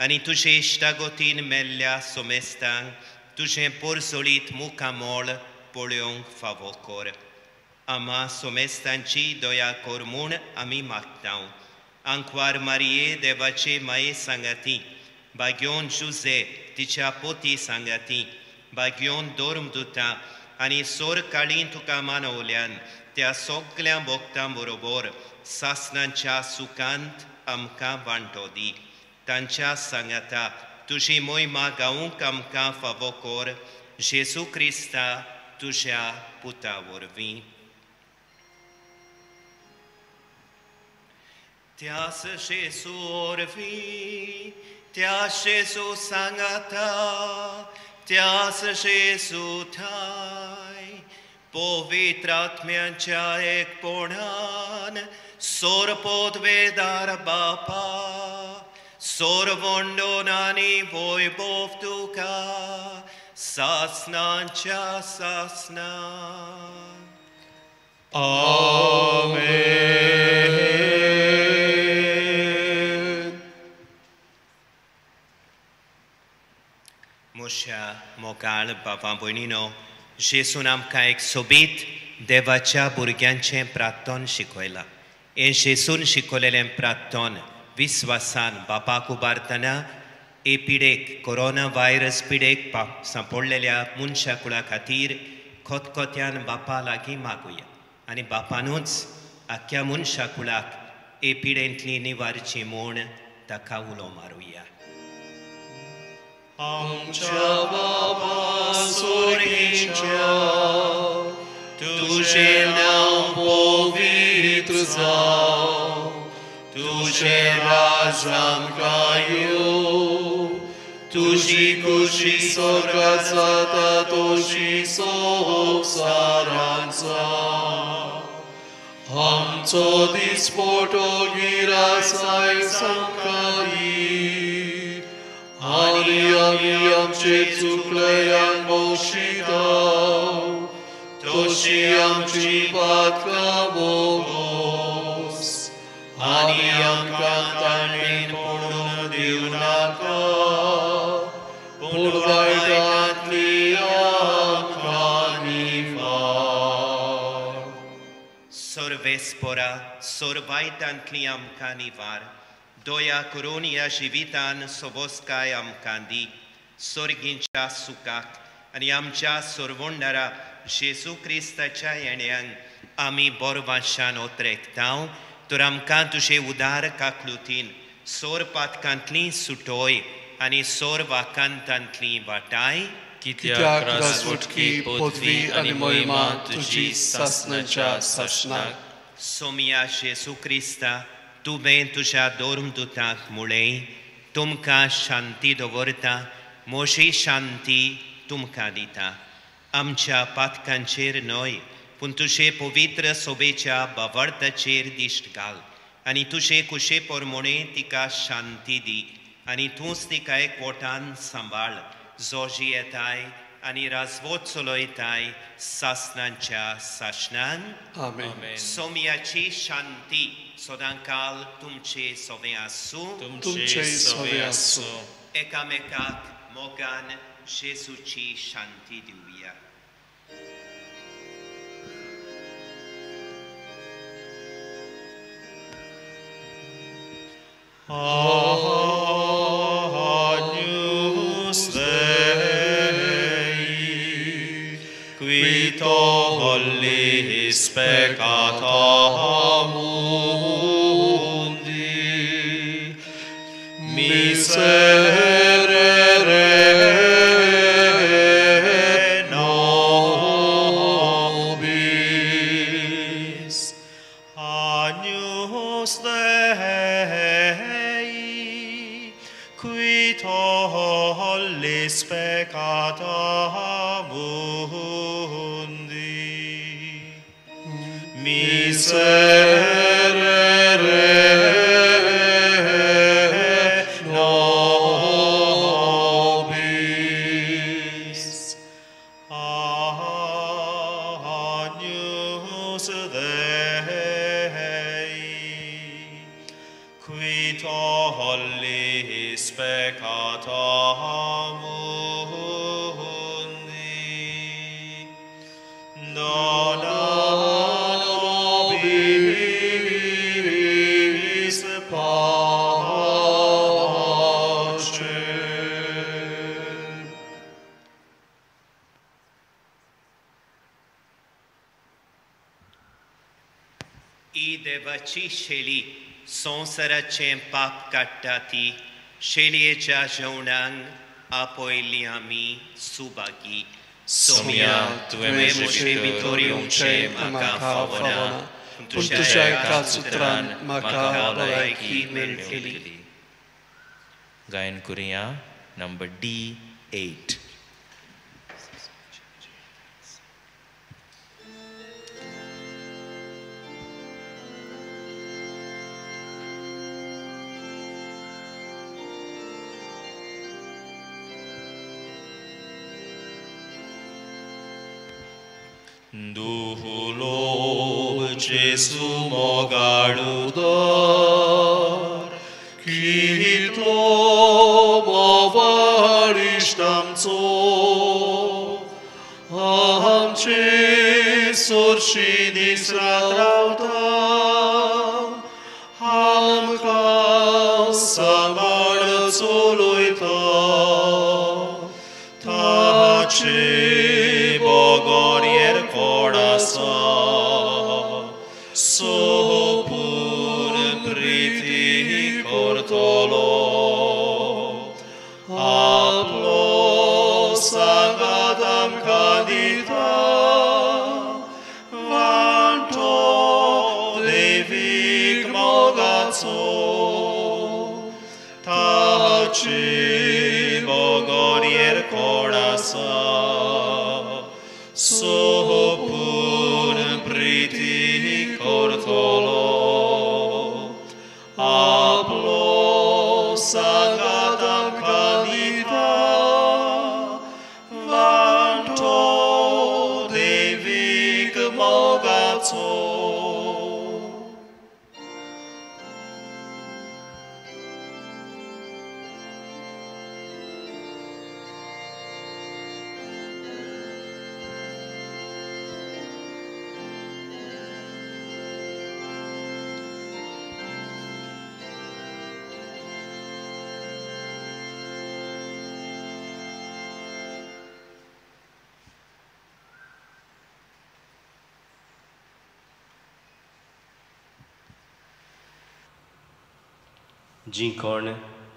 आनी तुजे इश्टागतीन मेल्ल्या सोमेस्तांक तुजें पोरसोळीत मुखामोळ पळोवंक फावो कर. आमा सोमेस्तांची दया कर म्हूण आमी मागता. आंकवार मारये देवाचे माये सांगाती, भाग्योन जुजे तिच्या पोती सांगाती, भाग्योन धर्मदुतां आनी सोर काळी तुका मानवल्यान त्या सगल्या भक्तां बरोबर सासणाच्या सुखांत आमकां वांटो दी. तांच्या सांगाता तुजी मोहिमा गावंक आमकां फावो कर, जेजू क्रिस्ता तुज्या पुता वरवीं. त्यास जेजू वरवीं, त्यास जेजू सांगाता, त्यास जेजू ठाय पवित्र आत्म्यांच्या एकपणान सोरपोत वेदार बापा सोरवंडोन आनी वैभव तुका सासणाच्या सासणान. आमेन. म्हज्या मोगाळ बाबा भयणीनो, जेजून आमकां एक सोबीत देवाच्या भुरग्यांचें प्रार्थन शिकयलां. हें जेजून शिकयलेलें प्रार्थन विस्वासान बापाक उबारतना हे पिडेक, कोरोना व्हायरस पिडेक सांपडलेल्या मनशा कुळा खातीर खतखत्यान बापा लागीं मागुया आनी बापानूच आख्या मनशा कुळाक हे पिडेंतली निवारची म्हूण ताका उलो मारुया. आमच्या बाबा सोर्गीच्या, तुजें नांव पवित्र जावं, तुजें राज आमकां येवं, तुजी खुशी स्वर्गात जाता तशी संवसारांत जावं. आमचो दिसपटो गिरास आयज आमकां दी, आनी आमी आमचे चुकल्यांक बक्षिताव, तशी आमची पातकां बोगोस, आनी आमकां ताणेन पडून दिवं नाका, पूण वायटांतली आमकां निवार. सर्वेस्परा, सोरवायटांतली आमकां निवार. दया करून ह्या जिवितान सोबोसकाय आमकां दी. सोर्गींच्या सुखाक आनी आमच्या सोरवंडारा जेजू क्रिस्ताच्या येण्यान आमी बोरवाशान ओतरेकता. तर आमकां तुजे उदार काकलुतीन सोर पातकांतली सुटोय आनी सोर वाकांतांतली वाटाय. कित्याक राजवटकी पदवी आनी महिमा तुजी सासणाच्या सासणाक. सोमया जेजू क्रिस्ता, तुवें तुज्या धर्मदूतांक म्हळें, तुमकां शांती दवरता, म्हजी शांती तुमकां दिता. आमच्या पातकांचेर न्हय पूण तुजे पवित्र सोबेच्या बावडताचेर दिश्ट घाल आनी तुजे कुशे प्रमाणे तिका शांती दी आनी तूंच तिका एकवटान सांबाळ, जो जियेताय आनी राजवट चलयताय सासणाच्या सासणान. आमेन. सोमयाची शांती सदांकाल तुमचे सवे आसूं. तुमचे सवे आसूं. एकामेकाक मोगान जेजूची शांती दिवया. Agnus Dei, qui tollis peccata mundi, miserere nobis. Agnus Dei, qui tollis peccata mundi, miserere nobis. Agnus Dei, qui tollis peccata mundi, dona nobis pace. ही देवाची शैली संवसाराचें पाप काडटा ती शैलयेच्या जेवणाक आपयल्ली आमी सुभागी. सोमया, तुवें म्हजे भितर येवचें म्हाका फावना, पूण तुज्या एकाच उतरान म्हाका भलायकी मेळटली. गायन करुया number D8. Duhulob Jesu mogaludar, kitlo movarishtamco, amche surshi disratrauta, amka sambalțuluita, tace bogorier corasa, sopur priti cortolo, aplo sangadam candida, vanto devic mogaco, taci bogorier corasa, sopur priti cortolo, aplo sangadam candida, vanto devic mogaco. जीं कोण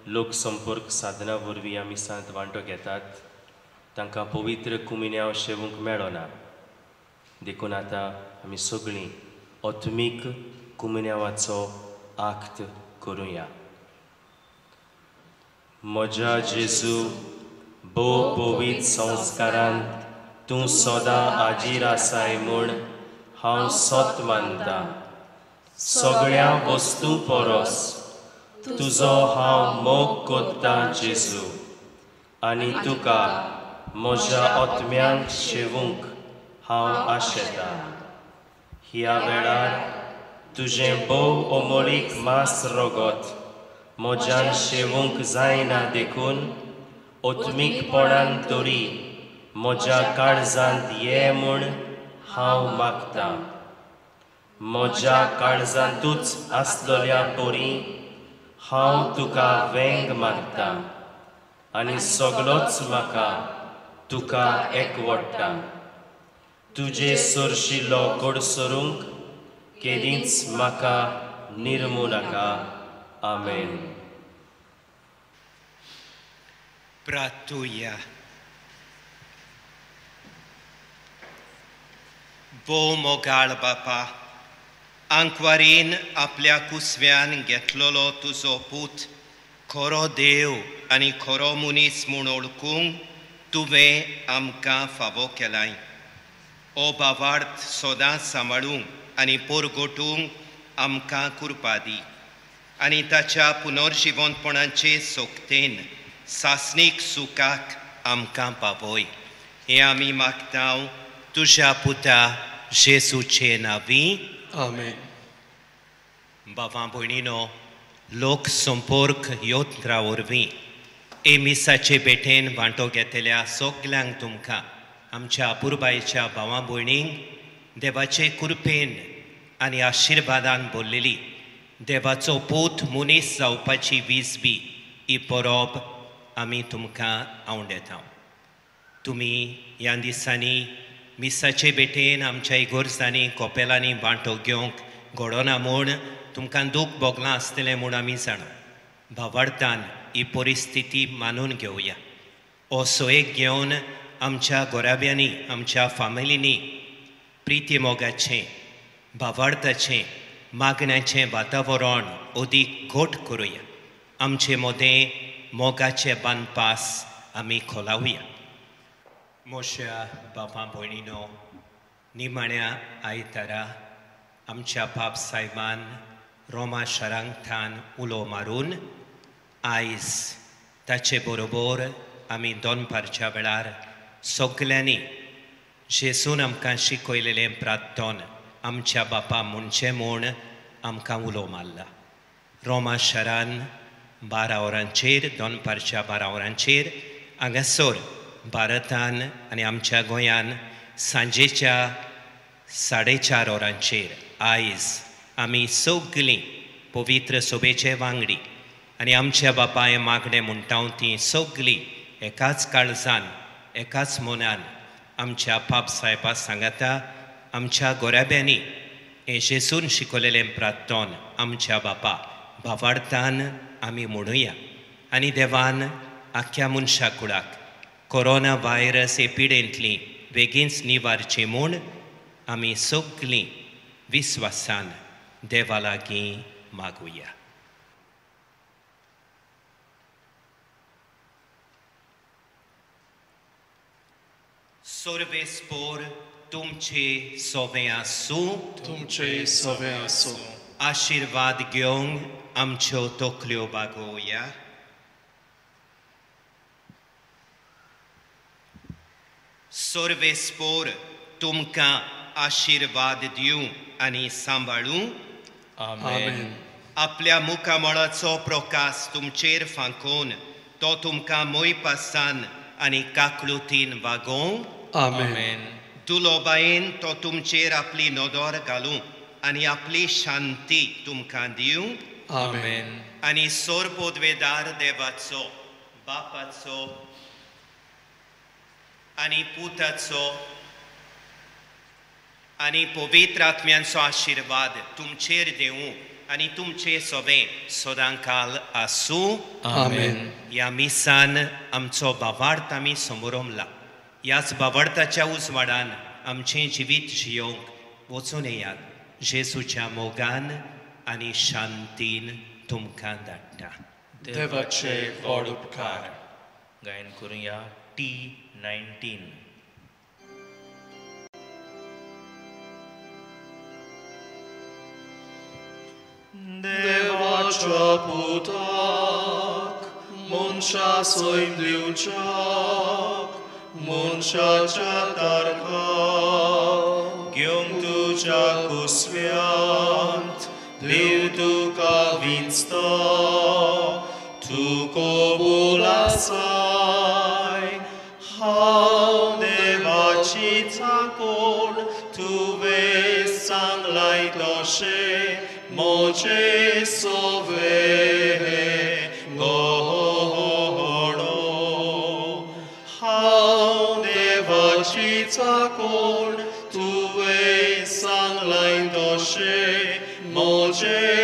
लोकसंपर्क साधना वरवीं ह्या मिसांत वांटो घेतात तांकां पवित्र कुमिन्यांव शेवूंक मेळना, देखून आतां आमी सगळीं आत्मीक कुमिन्यांवाचो आक्त करुया. म्हज्या जेजू, भोव पवित्र संस्कारान तूं सदां हाजीर आसाय म्हूण हांव सत मानता. सगळ्या वस्तू परस तुजो हांव मोग करतां जेजू, आनी तुका म्हज्या आत्म्यांक शेवूंक हांव आशेतां. ह्या वेळार तुजें भोव अमोलीक मांस रगत म्हज्यान शेवूंक जायना, देखून आत्मीकपणान तरी म्हज्या काळजांत ये म्हूण हांव मागतां. म्हज्या काळजांतूच आसलेल्या परी हांव तुका वेंग मागतां आनी सगळोच म्हाका तुका एकवडटा. तुजे सरशिल्लो कडसरूंक केदींच म्हाका निर्मू नाका. आमेन. प्रार्थुया. भोव मोगाळ बापा, आंकवारीन आपल्या कुसव्यान घेतलेलो तुजो पूत खरो देव आनी खरो मनीस म्हूण वळखूंक तुवें आमकां फावो केलाय. ओ बावार्थ सदांच सांबाळूंक आनी पोरगोटूंक आमकां कृपा दी आनी ताच्या पुनर्जिवंतपणाचे सोकतेन सासणीक सुखाक आमकां पावय. हें आमी मागता तुज्या पुता जेजूचे नांवी. आमेन. बाबा भयणीनो, लोक संपर्क यंत्रा वरवीं ए मिसाचे भेटेन वांटो घेतल्या सगल्यांक तुमकां आमच्या अपुरबायेच्या भावा भयणींक देवाचे कृपेन आनी आशिर्वादान भरलेली देवाचो पूत मनीस जावपाची वीज बी ही परब आमी तुमकां आवडेता. तुमी ह्या दिसांनी मिसाचे भेटेन आमच्या इगोर्जांनी कोपेलांनी वांटो घेवंक घडोना म्हूण तुमकां दूख भोगलां आसतलें म्हूण आमी जाणा. भावार्थान ही परिस्थिती मानून घेवया. हो सोयेक घेवन आमच्या घराब्यांनी आमच्या फामिलींनी प्रिती मोगाचें, भावार्थाचें, मागण्याचें वातावरण अदीक घट करुया. आमचे मदें मोगाचे बांदपास आमी खोलावया. म्हज्या बाबा भयणीनो, निमाण्या आयतारा आमच्या बाप सायबान रोमा शारांतल्यान उलो मारून आयज ताचे बरोबर आमी दनपारच्या वेळार सगल्यांनी जेजून आमकां शिकयलेलें प्रार्थन आमच्या बापा म्हणचें म्हूण आमकां उलो मारला. रोमा शारान 12 वरांचेर, दनपारच्या 12 वरांचेर हांगासर भारतान आनी आमच्या गोंयान सांजेच्या 4:30 वरांचेर आयज आमी सगळीं पवित्र सभेचे वांगडी आनी आमच्या बापाय मागणें म्हणटा ती सगळीं एकाच काळजान एकाच मनान आमच्या पाप सायबा सांगाता आमच्या गोराब्यांनी हें जेजून शिकयलेलें प्रार्थन आमच्या बापा भावार्थान आमी म्हणुया. आनी देवान आख्ख्या मनशा कुळाक कोरोना व्हायरस हे पिडेंतली बेगीनच निवारची म्हूण आमी सगळीं विस्वासान देवा लागीं मागुया. सर्वेस्पोर तुमचे सोवे आसूं. तुमचे सोवे आसूं. आशिर्वाद घेवंक आमच्यो तकल्यो बागोवया. सर्वेस्पोर तुमकां आशिर्वाद दिवं आनी सांबाळूं. आमेन. आपल्या मुखामळाचो प्रकाश तुमचेर फांकोवन तो तुमकां मोयपासान आनी काकळुतीन वागोवं. आमेन. दुलोबायेन तो तुमचेर आपली नदर घालूं आनी आपली शांती तुमकां दिवं. आमेन. आनी सोरपोदवेदार देवाचो, बापाचो आनी पुताचो आनी पवित्र आत्म्यांचो आशिर्वाद तुमचेर देवूं आनी तुमचे सोबें सदांकाल आसूं. आमेन. ह्या मिसान आमचो भावार्थ आमी समोरमला. ह्याच भावार्थाच्या उजवाडान आमचें जिवीत जियोवंक वचून येयात. जेजूच्या मोगान आनी शांतीन तुमकां धाडटा. देवाचे व्हड उपकार. गायन करुया T19. देवाच्या पुताक मनशा सैम दिवच्याक मनशाच्या तारखाक घेवंक तुज्या कुसव्यांत देव तुका विंचता. तूं कबूल आसाय हांव देवाची चाकोण तुवें सांगलाय तशें मोजे सोवे घडो. हांव देवाची चाकोण तुवें सांगलाय तशें मोजे